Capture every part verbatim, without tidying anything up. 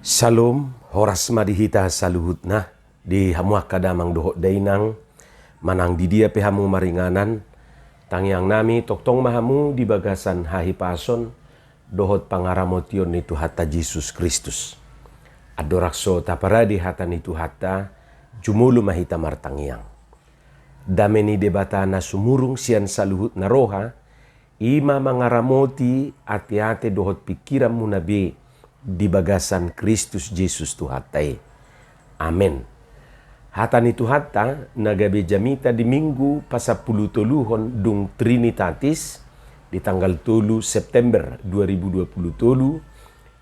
Syalom, horas ma di hita saluhutna, di hamu angka damang dohot dainang, manang di dia pe hamu maringanan, tangiang nami tongtong ma hamu di bagasan hahipason dohot pangaramotion ni Tuhanta Jesus Kristus. Andorang so taparade hata ni Tuhanta, jumolo ma hita martangiang. Dame ni Debata na sumurung sian saluhutna roha, i ma mangaramoti ateate dohot pingkiranmuna be di bagasan Kristus Jesus Tuhanta i. Amen. Hata ni Tuhanta na gabe jamita di Minggu pasampulutoluhon dung Trinitatis, di tanggal tolu September dua ribu dua puluh tolu,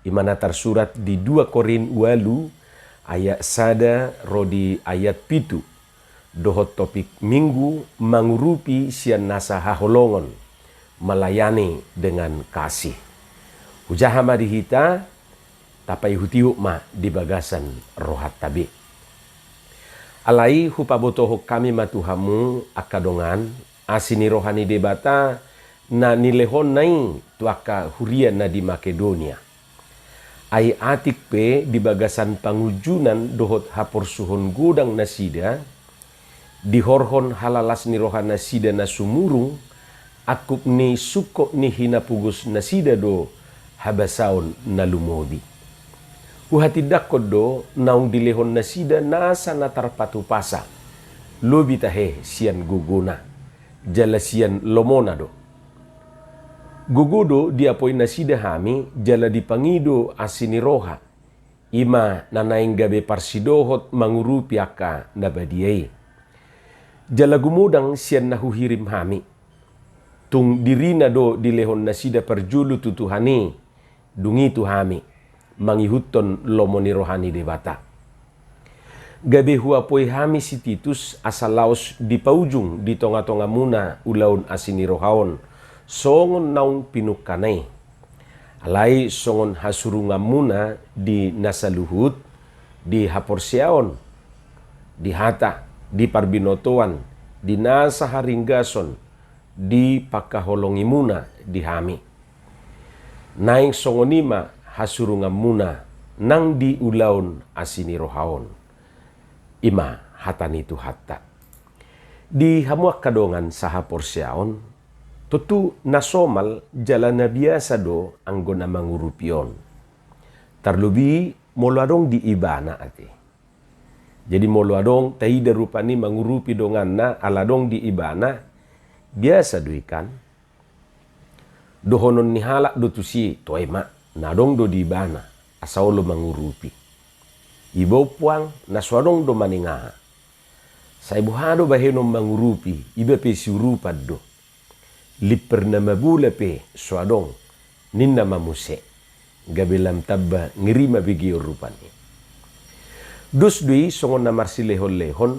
i ma na tarsurat di dua Korint ualu ayat sada ro di ayat pitu, dohot topik Minggu: Mangurupi sian nasa haholongon, melayani dengan kasih. Hujaha ma di hita, tapaihutihut ma di bagasan rohanta be. Alai hupabotohon hami ma tu hamu angka dongan, asi ni roha ni Debata na nilehonna i tu angka huria na di Makedonia. Ai atik pe di bagasan pangunjunan dohot haporsuhon godang nasida, dihorhon halalas ni roha nasida na sumurung, angkup ni sungkot ni hinapogos nasida do habasaon na lumobi. Huhatindangkon do naung dilehon nasida nasa na tarpatupasa, lobi tahe sian gogona, jala sian lomona do. Gogo do diapoi nasida hami, jala dipangido asi ni roha, i ma na naeng gabe parsidohot mangurupi angka na badia i. Jala gumodang sian na huhirim hami. Tung dirina do dilehon nasida parjolo tu Tuhan i, dung i tu hami, mangihuthon lomo ni roha ni Debata. Gabe huapoi hami si Titus asa laos dipaujung di tongatongamuna ulaon asi ni roha on, songon naung pinungkana i. Alai songon hasurunganmuna di na saluhut, di haporseaon, di hata, di parbinotoan, di nasa haringgason, di pangkaholongimuna di hami. Naeng songon i ma hasurunganmuna nang di ulaon asi ni roha on. I ma hata ni Tuhanta. Di hamu angka dongan sahaporseaon, tontu na somal jala na biasa do anggo na mangurupi on. Tarlobi molo adong di ibana ate. Jadi molo adong taida rupani mangurupi donganna ala adong di ibana, biasa do i kan. Dohonon ni halak do tusi, toe ma, na adong do di ibana, asa olo mangurupi. Iba umpuang, na so adong do maningaha. Sai boha do bahenon mangurupi, iba pe siurupan do. Limper na mabola pe so adong, ninna ma muse. Gabe lam tamba ngeri ma begeon rupani. Dos do i songon na marsilehonlehon,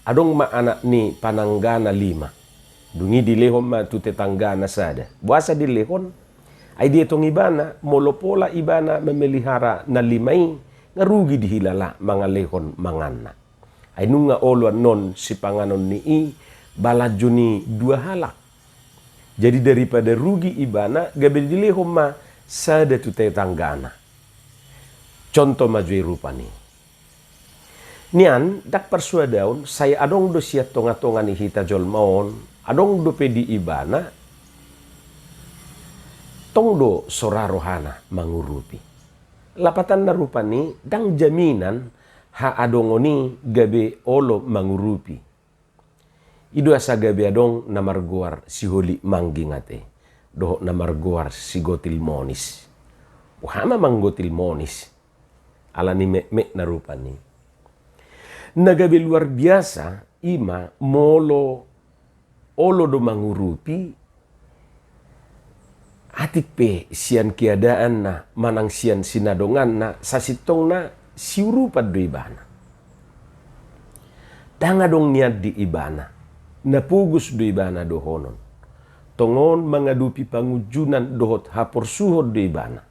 adong ma anak ni pananggana lima. Dung i dilehon ma tu tetanggana sada. Boasa dilehon? Ai dietong ibana, molo pola ibana memelihara na lima i, nga rugi dihilala mangalehon manganna. Ai nunga olo annon sipanganon ni i balanjo ni dua halak. Jadi daripada rugi ibana, gabe dilehon ma sada tu tetanggana. Contoh ma jo i rupani. Nian, ndang parsuadaon, sai adong do sian tongatonga ni hita jolma on, adong dope di ibana, tong do so ra rohana mangurupi. Lapatanna rupani, ndang jaminan haadongon i gabe olo mangurupi. I do asa gabe adong na margoar si holik mangging ate, dohot na margoar si gotil monis. Boha ma manggotil monis? Ala ni metmetna rupani. Na gabe luar biasa i ma molo olo do mangurupi, atik pe sian keadaanna manang sian sinadonganna, sasintongna siurupan do ibana. Ndang adong nian di ibana, na pogos do ibana dohonon. Tongon mangadopi pangunjunan dohot haporsuhon do ibana.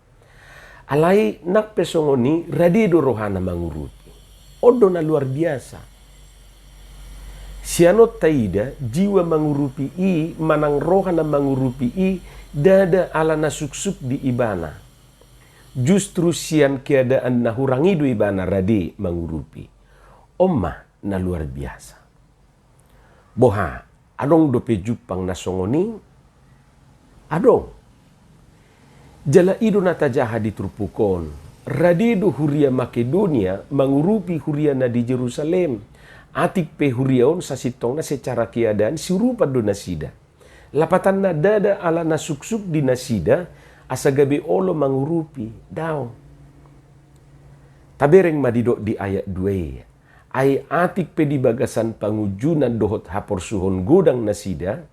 Alai nang pe songon i, rade do rohana mangurupi. On do na luar biasa. Sian on taida, jiwa mangurupi i manang roha na mangurupi i, ndada ala na suksuk di ibana. justru sian keadaan na hurang i do ibana rade mangurupi. On ma na luar biasa. Boha, adong dope jumpang na songon i? Adong. Jala i do na tajaha di turpuk on. Rade do huria Makedonia mangurupi huria na di Jerusalem. Atik pe huria on sasintongna secara keadaan siurupan do nasida. Lapatanna ndada ala na suksuk di nasida, asa gabe olo mangurupi, daong. Tabereng ma didok di ayat dua i. Ai atik pe di bagasan pangunjunan dohot haporsuhon godang nasida,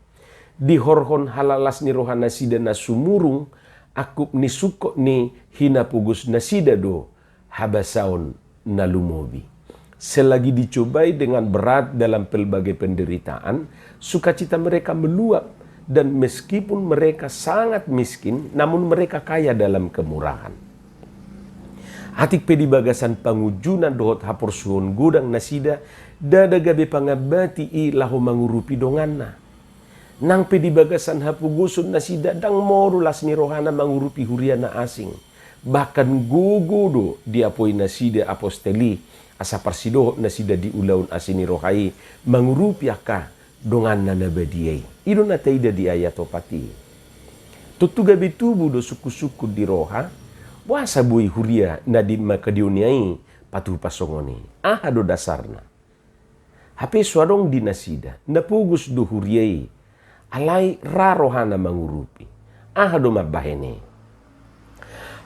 dihorhon halalas ni roha nasida na sumurung, angkup ni sungkot ni hinapogos nasida do habasaon na lumobi. Selagi dicobai dengan berat dalam pelbagai penderitaan, sukacita mereka meluap, dan meskipun mereka sangat miskin, namun mereka kaya dalam kemurahan. Atik pe di bagasan pangunjunan dohot haporsuhon godang nasida, ndada gabe pangambati i laho mangurupi donganna. Nang pe di bagasan hapogoson nasida ndang moru las ni rohana mangurupi huria na asing. Bahkan gogo do diapoi nasida apostel i, asa parsidohot nasida di ulaon asi ni roha i mangurupi angka donganna na badia i. I do na taida di ayat opat i. Tontu gabe tubu do sungkun-sungkun di roha, boasa boi huria na di Makedonia i patupa songon i. Aha do dasarna? Hape so adong di nasida na pogos do huria i, alai ra rohana mangurupi. Aha do mambahen i?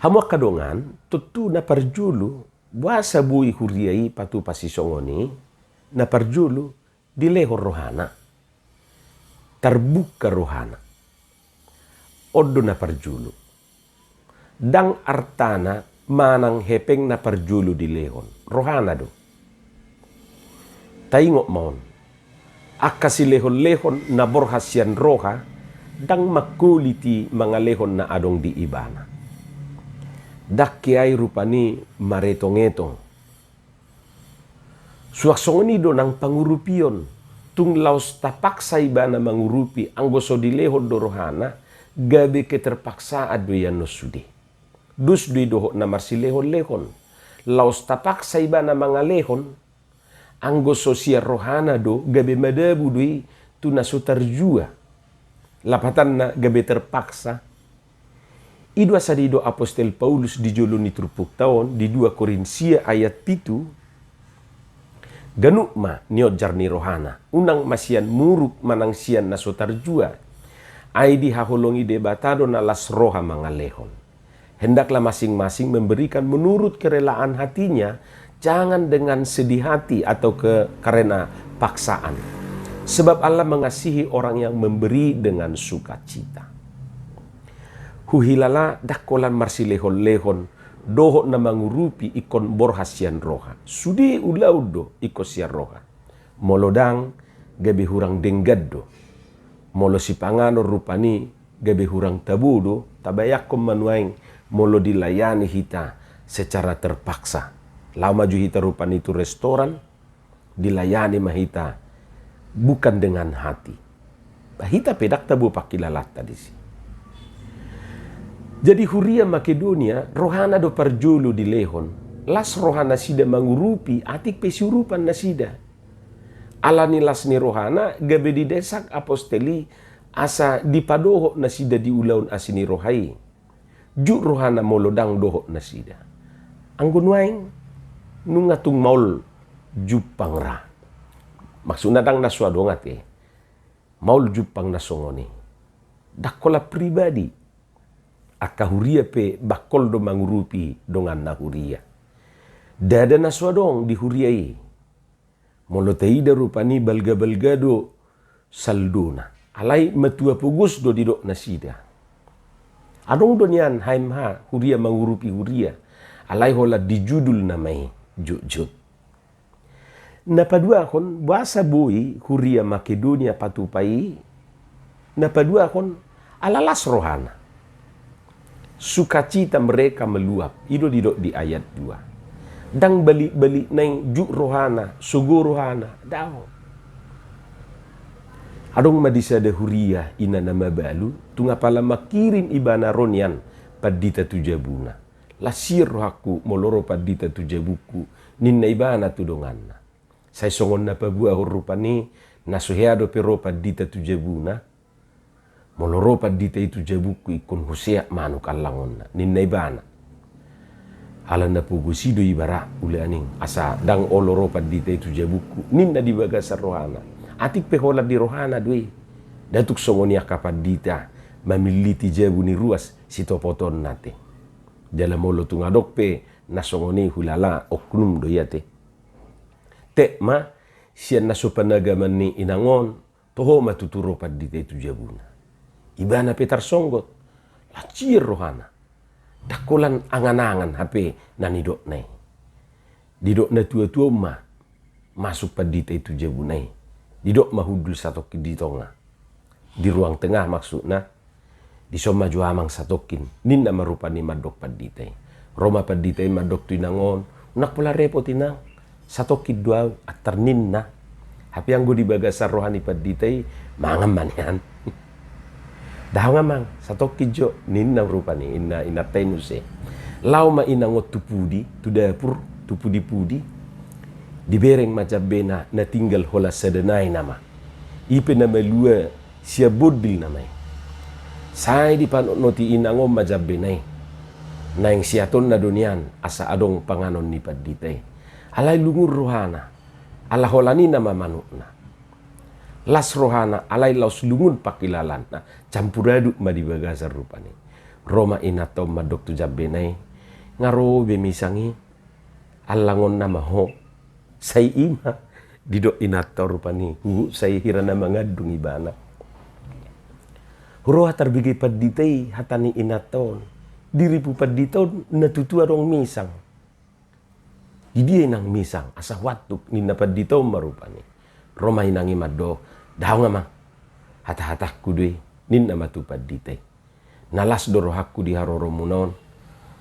Hamu angka dongan, tontu na parjolo, boasa boi huria i patupa sisongon i? Na parjolo, dilehon rohana. Tarbuka rohana. On do na parjolo. Ndang artana manang hepeng na parjolo dilehon, rohana do. Taingot ma on. Angka silehon-lehon na borhat sian roha, ndang mangkolit i mangalehon na adong di ibana. Ndang ke ai rupani maretong-etong. Suang songon i do nang pangurupion, tung laos tapaksa ibana mangurupi anggo so dilehon do rohana, gabe keterpaksaan do i annon sude. Dos do i dohot na marsilehon-lehon. Laos tapaksa ibana mangalehon, anggo so sian rohana do gabe madabu do i tu na so tarjua. Lapatanna gabe terpaksa. I do asa didok apostel Paulus di jolo ni turpukta on di dua Korintia ayat pitu, ganup ma nionjar ni rohana, unang ma sian muruk manang sian na so tarjua. Ai dihaholongi Debata do na las roha mangalehon. Hendaklah masing-masing memberikan menurut kerelaan hatinya, jangan dengan sedih hati atau ke-, karena paksaan. Sebab Allah mengasihi orang yang memberi dengan sukacita. Huhilala ndang holan marsilehon-lehon dohot na mangurupi ingkon borhat sian roha. Sude ulaon do ingkon sian roha. Molo ndang, gabe hurang denggan do. Molo sipanganon rupani gabe hurang tabo do, tabayangkon ma nuaeng molo dilayani hita secara terpaksa. Laho maju hita rupani tu restoran, dilayani ma hita bukan dengan hati. Ba hita pe ndang tabo pangkilalanta disi. Jadi huria Makedonia, rohana do parjolo dilehon. Las rohanasida mangurupi, atik pe siurupan nasida. Ala ni las ni rohana, gabe didesak apostel i asa dipadohot nasida di ulaon asi ni roha i. Jut rohana molo ndang dohot nasida. Anggo nuaeng, nunga tung maol jumpang ra. Maksudna ndang na so adong ate. Maol jumpang na songon i. Ndang holan pribadi. Angka huria pe bangkol do mangurupi donganna huria. Ndada na so adong di huria i. Molo taida rupani balga-balga do saldona. Alai matua pogos do didok nasida. Adong do nian H M H, huria mangurupi huria. Alai holan di judul nama i, jotjot. Na paduahon, boasa boi huria Makedonia patupa i? Na paduahon, ala las rohana. Sukacita mereka meluap. I do didok di ayat dua. Ndang balik-balik naeng jut rohana, sogo rohana. Daong. Adong ma di sada huria ina na mabalu, tung apala mangkirim ibana ro nian pandita tu jabuna. Las hian rohangku molo ro pandita tu jabungku, ninna ibana tu donganna. Sai songon na paboahon rupani, na so hea dope ro pandita tu jabuna. Molo ro pandita i tu jabungku ingkon huseat manuk allangonna, ninna ibana. Ala na pogos i do iba ra ulaning, asa ndang olo ro pandita i tu jabungku, ninna di bagasan rohana. Atik pe holan di rohana do i. Nda tung songon i angka pandita mamilliti jabu ni ruas sitopotonna te. Jala molo tung adong pe na songon i hulala oknum do i ate. Tek ma, sian na so panagaman ni inang on, toho ma tutu ro pandita i tu jabuna. Ibana pe tarsonggot, las hian rohana. Ndang holan angan-angan hape na nidokna i. Didok na tua-tua on ma masuk pandita i tu jabuna i. Didok ma hundul satongkin di tonga. Di ruang tengah maksudna. Dison ma jo amang satongkin, ninna ma rupani mandok pandita i. Ro ma pandita i mandok tu inang on, unang pola repot inang, satongkin do au, antar ninna. Hape anggo di bagasan roha ni pandita i, mangan ma nian. Daong amang, satongkin jo, ninna rupani, inna inanta i muse. Laho ma inang on tu pudi, tu dapur, tu pudi-pudi. Dibereng ma jambena na tinggal holan sada nai nama. I pe na malua sian bondil nama i. Sai dipanotnoti inang on ma jambena i. Naeng siatonna do nian asa adong panganon ni pandita i. Alai lungun rohana. Ala holan i nama manukna. Las rohana alai laos lungun pangkilalaanna. Campur aduk ma di bagasan rupani. Ro ma inanta on mandok tu jambena i. Nga ro be misang i. Allangonna ma ho. Sai i ma didok inanta on rupani, huhut sai hira na mangandung ibana. Huroha tarbege pandita i hata ni inanta on. Di ripu pandita on na tutu adong misang. Di dia inang misang, asa huantuk ninna pandita on ma rupani. Ro ma inang i mandok, daong amang. Hata-hatangku do i, ninna ma tu pandita i. Na las do rohangku di haroromuna on.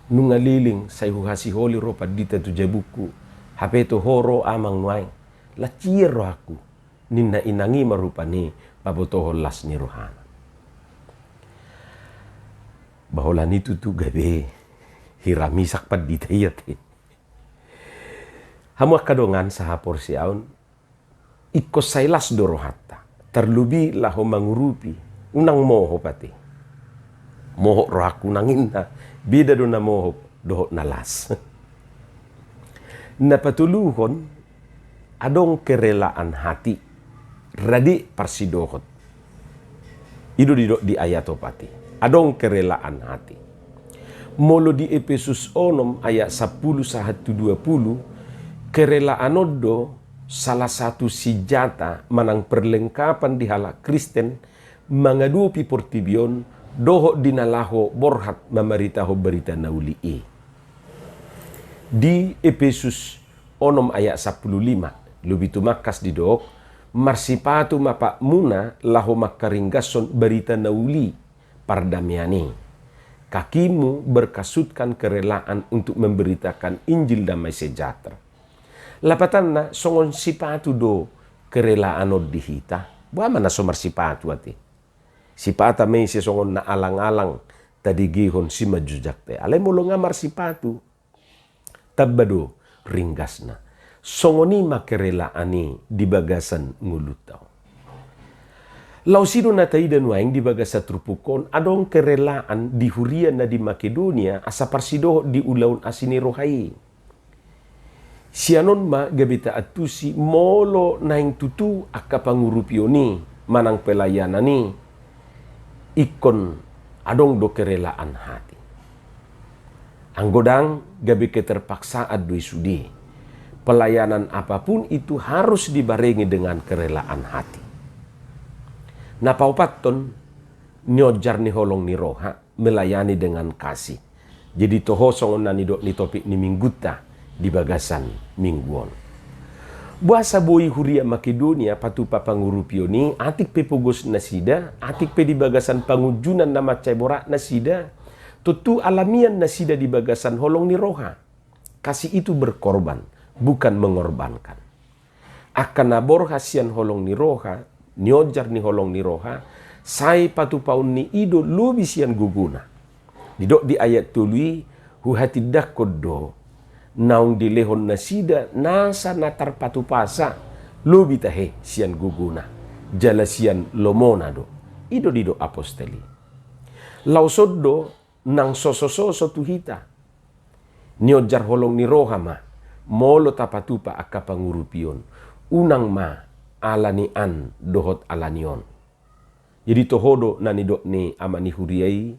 Nunga leleng sai huhasiholi ro pandita tu jabungku. Hape toho ro amang nuaeng. Las hian rohangku. Ninna inang i ma rupani pabotohon las ni rohana. Ba holan i tutu gabe hira misang pandita i ate. Hamu angka dongan sahaporseaon, ingkon sai las do rohanta. Tarlobi laho mangurupi, unang mohop ate. Mohop rohangku nang inna, beda do na mohop dohot na las. Na patoluhon, adong kerelaan hati, rade parsidohot. I do didok di ayat opat i. Adong kerelaan hati. Molo di Epesus onom ayat sampulu sahat tu dua pulu, kerelaan on do salah satu sinjata manang perlengkapan di halak Kristen mangadopi portibi on dohot di na laho borhat mamaritahon barita na uli i. Di Epesus onom ayat sampulu lima, lobi tumangkas didok, marsipatu ma patmuna laho mangkaringgashon barita na uli, pardamaian i. Kakimu berkasutkan kerelaan untuk memberitakan Injil damai sejahtera. Lapatanna songon sipatu do kerelaan on di hita. Boha ma na so marsipatu ate. Sipata ma ise songon na alang-alang tadegehon simanjujak te. Alai molo nga marsipatu, tamba do ringgasna. Songon i ma kerelaan i di bagasan ngolunta on. Laos i do na taida nuaeng di bagasan turpuk on, adong kerelaan di huria na di Makedonia asa parsidohot di ulaon asi ni roha i. Sian on ma gabe taantusi molo naeng tutu angka pangurupion i manang pelayanan i ingkon adong do kerelaan hati. Anggo ndang gabe keterpaksaan do i sude. Pelayanan apapun itu harus dibarengi dengan kerelaan hati. Na paopathon, nionjar ni holong ni roha, melayani dengan kasih. Jadi toho songon na nidok ni topik ni minggunta di bagasan minggu on. Boasa boi huria Makedonia patupa pangurupion i, atik pe pogos nasida, atik pe di bagasan pangunjunan na mansai borat nasida, tontu alamian nasida di bagasan holong ni roha. Kasih itu berkorban, bukan mengorbankan. Angka na borhat sian holong ni roha, nionjar ni holong ni roha, sai patupaon ni i do lobi sian gogona. Didok di ayat tolu i, Huhatindangkon do naung dilehon nasida nasa na tarpatupasa, lobi tahe sian gogona jala sian lomona do. I do didok apostel i. Laos on do nang sosososo tu hita. Nionjar holong ni roha ma, molo tapatupa angka pangurupion, unang ma ala ni an dohot ala ni on. Jadi toho do na nidok ni ama ni huria i,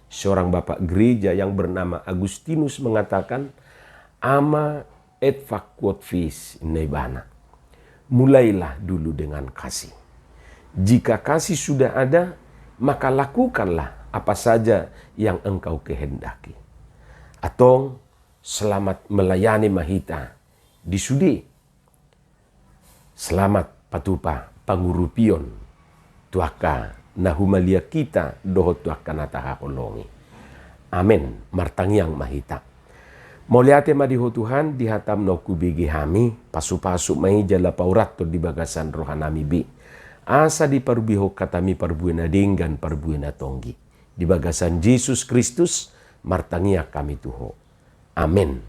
seorang bapak gereja yang bernama Agustinus mengatakan, "Ama et fac quod fis," inna ibana. Mulailah dulu dengan kasih. Jika kasih sudah ada, maka lakukanlah apa saja yang engkau kehendaki. Antong, selamat melayani ma hita di sude. Selamat patupa pangurupion tu angka na humaliang hita dohot tu angka na tahaholongi. Amen. Martangiang ma hita. Mauliate ma di Ho Tuhan, di hataM naung hubege hami, pasupasu ma i jala paurathon di bagasan rohanami be. Asa diparubihon hatami parbue na denggan, parbue na tonggi. Di bagasan Jesus Kristus, martangiang hami tu Ho. Amen.